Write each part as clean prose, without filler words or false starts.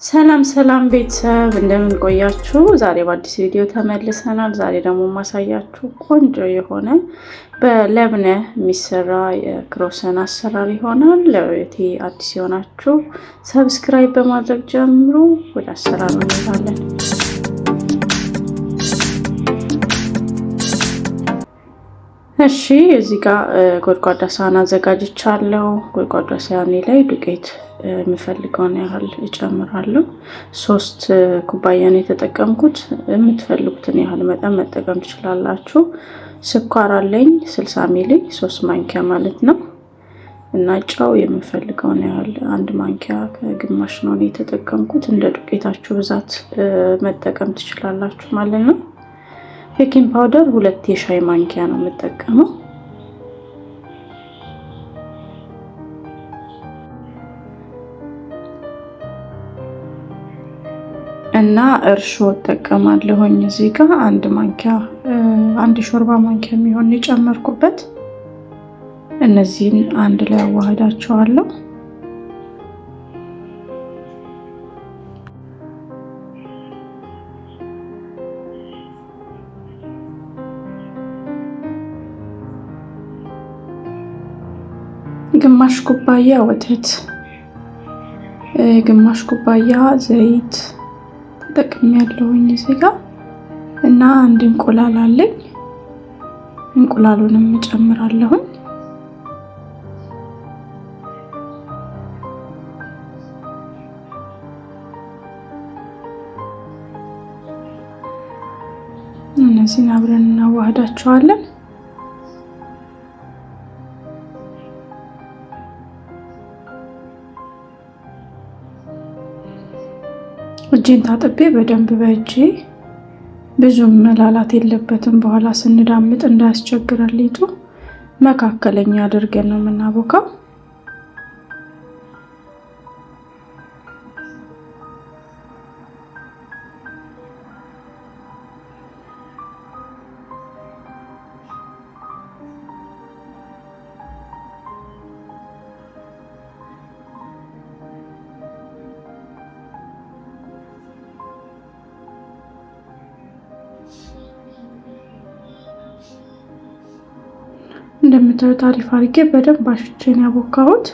ሰላም ሰላም ቤተሰብ እንደምን ቆያችሁ? ዛሬ በአዲስ ቪዲዮ ተመልሰናል። ዛሬ ደግሞ ማሳያችሁ ቆንጆ የሆነ በ لبنة የሚሰራ የ croissant አሰራር ይሆናል። ለቤቴ አዲስ የሆናችሁ subscribe በማድረግ ጀምሩ። ወደ አሰራሩ እንሄዳለን። እሺ እዚህ ጋር ጎድጓዳ ሳህን አዘጋጅቻለሁ። ጎድጓዳ ሳህኔ ላይ ዱቄት የምፈልገውን ያህል እጨምራለሁ። 3 ኩባያ ነው የተጠቀምኩት። የምትፈልጉትን ያህል መጠን መጠቀም ትችላላችሁ። ስኳር አለኝ 60 ሚሊ 3 ማንኪያ ማለት ነው። እና ጨው የምፈልገውን ያህል 1 ማንኪያ ከግማሽ ነው የተጠቀምኩት። እንደ ዱቄታችሁ ብዛት መጠቀም ትችላላችሁ ማለት ነው። baking powder 2 የሻይ ማንኪያ ነው የምጠቀመው። እና እርሾ እጠቀማለሁኝ እዚህ ጋር 1 ማንኪያ 1 ሾርባ ማንኪያ የሚሆን የጨመርኩበት። እነዚህን አንድ ላይ አዋህዳቸዋለሁ። ግማሽ ኩባያ ወተት፣ ግማሽ ኩባያ ዘይት ተጠቅሜያለሁኝ እዚህ ጋር እና አንድ እንቁላል አለኝ። እንቁላሉንም እጨምራለሁኝ። እነዚህን አብረን እናዋህዳቸዋለን። እጄን ታጥቤ በደንብ በእጄ ብዙም መላላት የለበትም። በኋላ ስንዳምጥ እንዳያስቸግረን ሊጡ መካከለኛ አድርገን ነው የምናቦካው። እንደምታዩት አሪፍ አድርጌ በደንብ አሽቼ ነው ያቦካሁት።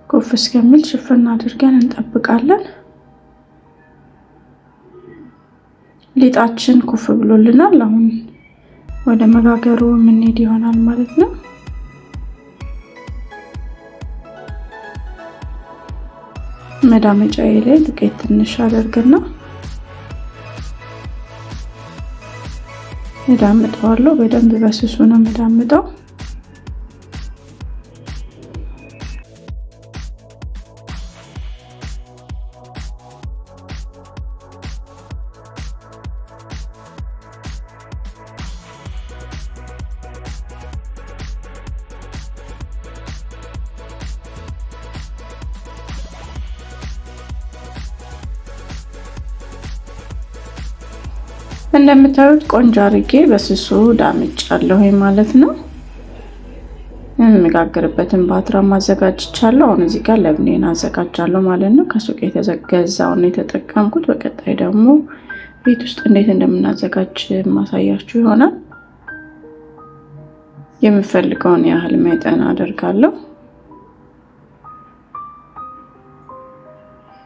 ኩፍ እስከሚል ሽፍን አድርገን እንጠብቃለን። ሊጣችን ኩፍ ብሎልናል። አሁን ወደ መጋገሩ የምንሄድ ይሆናል ማለት ነው። መዳመጫዬ ላይ ዱቄት ትንሽ አደርግና እዳምጠዋለሁ። በደንብ በስሱ ነው የምዳምጠው። እንደምታዩት ቆንጆ አድርጌ በስሱ ዳምጫለሁ ማለት ነው። የምጋግርበትን ባትራ አዘጋጅቻለሁ። አሁን እዚህ ጋር ለብኔን አዘጋጃለሁ ማለት ነው። ከሱቅ የተገዛውን የተጠቀምኩት። በቀጣይ ደግሞ ቤት ውስጥ እንዴት እንደምናዘጋጅ ማሳያችሁ ይሆናል። የምፈልገውን ያህል መጠን አደርጋለሁ።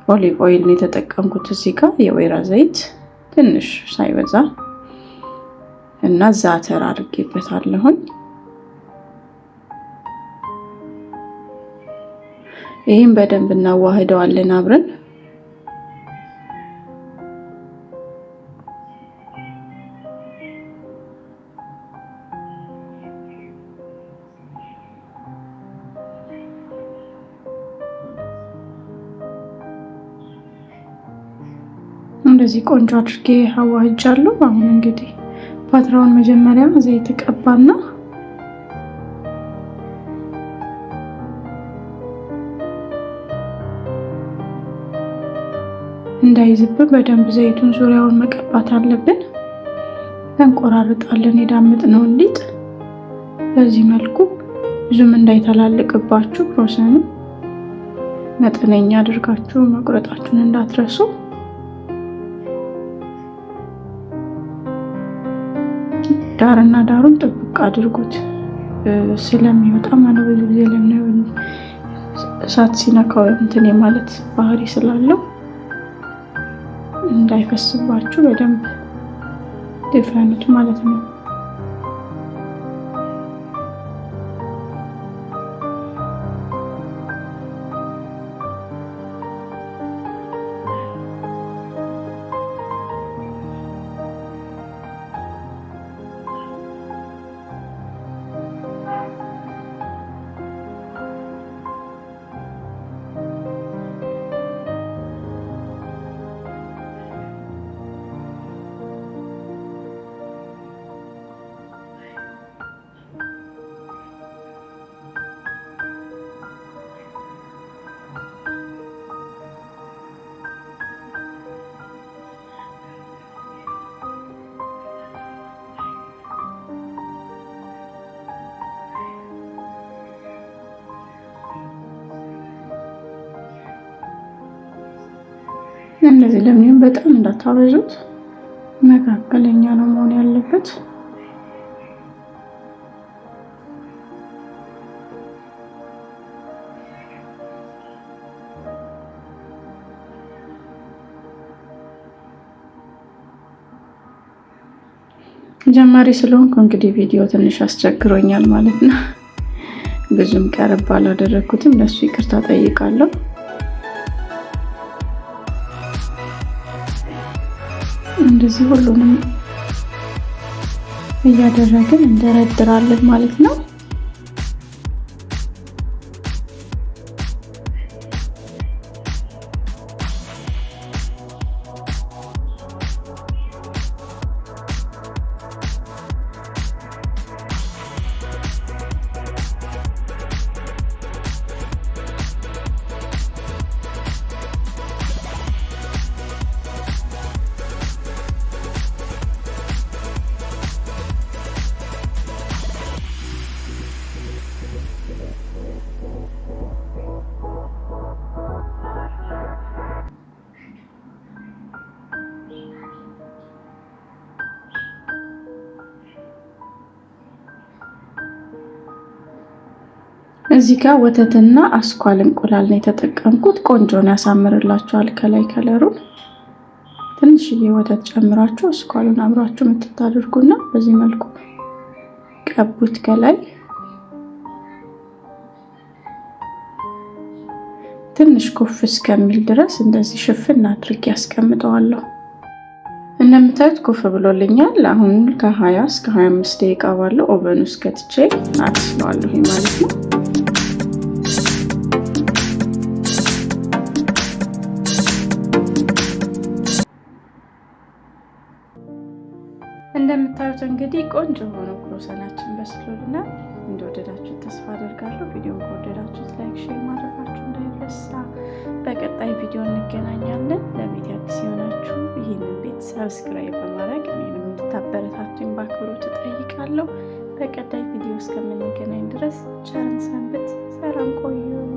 olive oil ነው የተጠቀምኩት እዚህ ጋር የወይራ ዘይት ትንሽ ሳይበዛ እና زعتر አድርጌበታለሁኝ። ይህም በደንብ እናዋህደዋለን አብረን። እንደዚህ ቆንጆ አድርጌ አዋህጃለሁ። አሁን እንግዲህ ፓትራውን መጀመሪያ ዘይት ቀባና እንዳይዝብን በደንብ ዘይቱን ዙሪያውን መቀባት አለብን። እንቆራርጣለን የዳመጥነውን ሊጥ በዚህ መልኩ ብዙም እንዳይተላልቅባችሁ croissant ኡ። መጠነኛ አድርጋችሁ መቁረጣችሁን እንዳትረሱ። ዳርና ዳሩን ጥብቅ አድርጉት ስለሚወጣ ማለት ብዙ ጊዜ ለምን እሳት ሲነካው እንትን የማለት ባህሪ ስላለው እንዳይፈስባችሁ በደንብ ድፈኑት ማለት ነው። እንደዚህ ለምንም በጣም እንዳታበዙት፣ መካከለኛ ነው መሆን ያለበት። ጀማሪ ስለሆንኩ እንግዲህ ቪዲዮ ትንሽ አስቸግሮኛል ማለት ነው። ብዙም ቀረብ አላደረኩትም፣ ለሱ ይቅርታ ጠይቃለሁ። እንደዚህ ሁሉንም እያደረግን እንደረድራለን ማለት ነው። እዚህ ጋር ወተትና አስኳል እንቁላል ነው የተጠቀምኩት። ቆንጆ ነው፣ ያሳምርላችኋል። ከላይ ከለሩን ትንሽዬ ወተት ጨምራችሁ አስኳሉን አብራችሁ የምትታደርጉና በዚህ መልኩ ቀቡት። ከላይ ትንሽ ኩፍ እስከሚል ድረስ እንደዚህ ሽፍን አድርጌ ያስቀምጠዋለሁ። እንደምታዩት ኩፍ ብሎልኛል። አሁን ከ20 እስከ 25 ደቂቃ ባለው oven ውስጥ ከትቼ አበስለዋለሁ ማለት ነው። እንደምታዩት እንግዲህ ቆንጆ ሆኖ ክሮሰናችን በስሎልናል። እንደወደዳችሁት ተስፋ አደርጋለሁ። ቪዲዮን ከወደዳችሁት like፣ share ማድረጋችሁ እንዳይረሳ። በቀጣይ ቪዲዮ እንገናኛለን። ለቤት አዲስ የሆናችሁ ይህንን ቤት subscribe በማድረግ እኔንም እንድታበረታቱኝ በአክብሮት እጠይቃለሁ። በቀጣይ ቪዲዮ እስከምንገናኝ ድረስ ቸርን ሰንብት። ሰላም ቆዩ።